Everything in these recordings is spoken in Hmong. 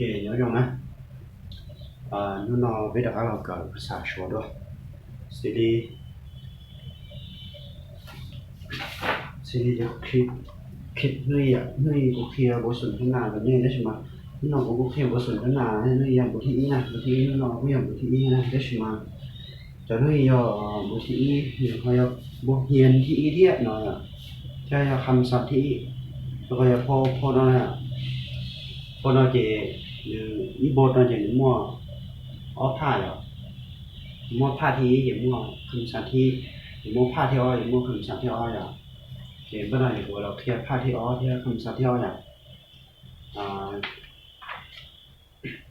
Ces nyob zoo na, hnub no peb rov qab los kawm phas xas Suav dua. Xws li, xws li cov clip, clip hnub ib, hnub ib kuv qhia npu xum thab nas rau nej, tab sis mas hnub no kuv kuj qhia npu xum thab nas, hnub ib yog npu thib ib na, npu thib ib, hnub no kuj yog npu thib ib na, tab sis mas cov hnub ib yog npu thib ib, nws ho yog npu hniav thib ib thiab no yom, thiab yog kham xas thib ib, rau qhov yog phau, phau no, phau no ces nws ib npu no ces nws muaj ob phaj yom, muaj phaj thib ib ces muaj kham xas thib, ces muaj phaj thib ob ces muaj kham xas thib ob yom. Ces npaj no ces kuv los qhia phaj thib ob thiab kham xas thib ob yom.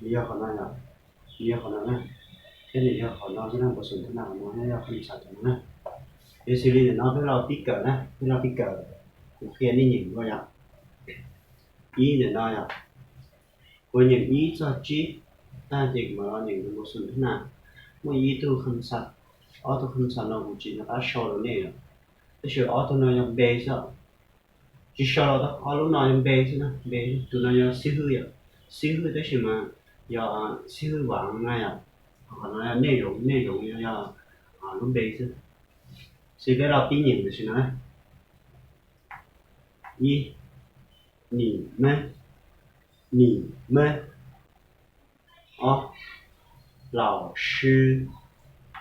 Nws yog qhov no yom, nws yog qhov no na, thiab nws yog qhov no xwb na, npu xum thab nas qhov no thiab yog kham xas qhov no na. Ces xws li ntawm no peb los pib kawm na, peb los pib kawm, kuv qhia nej nyeem dua yom. Ib ntawm no yom, kuv nyeem ib txog tsib tag ces kuv mam los nyeem npu xum thab nas. Muaj ib tug kham xas, ob tug kham xas no kuv tsis nco qab sau rau nej lawm, tab sis ob tug no yog npe xwb. Tsis sau los tau, ob lub no yog npe xwb na, npe. Tus no yog xib hwb yom, xib hwb tab sis mas yog xib hwb vam na yom. Qhov no yog nej zoov, nej zoov yog lub npe xwb. Xws peb los pib nyeem tam sim no na. Ib, nws, meb, nws, meb. Ob, laus sib,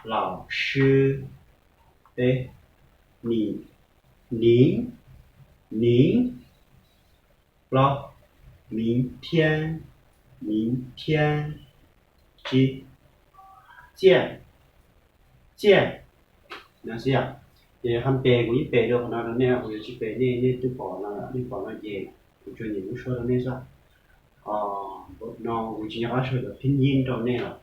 laus sib. Peb, nws, nws, nws. Plaub, miv thiab, miv thiab. Tsib, txiaj, txiaj. No xwb yom. Ces yog hab pes kuv yeej pes dua qhov no rau nej, kuv yuav tsis pes nej, nej twb pom no, nej pom no ces kuv tsuas nyeem lub suab rau nej xwb. No kuv tsis nco qab sau cov phib yib rau nej lawm,